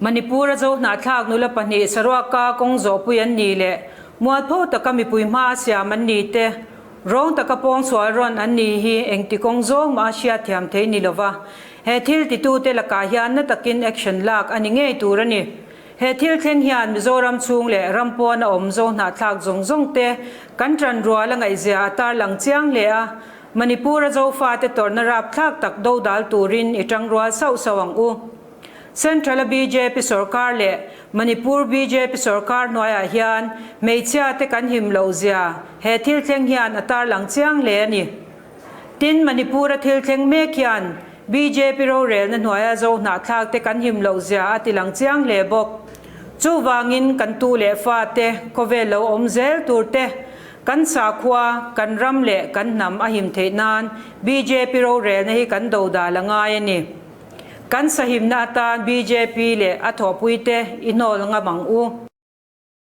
Manipur-a Zohnahthlak nula pahnih saruaka kawng zawhpui an ni leh mualpho taka mipui hma a siam an ni te, rawng taka pawngsual rawn an ni hi engti kawng zawng mah a hriatthiam thei ni lova, he thil titute lakah hian na takin action lak a ni ngei tur a ni. He thil thleng hian Mizoram chhung leh ram pawn a awm Zohnahthlak zawng zawng te kan ṭan rual a ngaihzia a tarlang chiang hle a, Manipur-a Zofate tawrhna rapthlak tak dodal turin i ṭangrual sauh sauh ang u. Central-a bjp sorkar leh Manipur bjp sorkar hnuaiah hian hmeichhia te kan him loh zia he thil thleng hian a tarlang chiang hle a ni. Tin, Manipur-a thil thleng mek hian bjp rorelna hnuaia zo hnahthlak te kan him loh zia a tilang chiang hle bawk. Chuvangin kan tu leh fa te khawvel lo awm zel tur te, kan sakhua, kan ram leh kan hnam a him theih nan bjp rorelna hi kan dodal a ngai a ni. Kan sahimna atan bjp leh a thawhpuite i hnawl ngam ang u.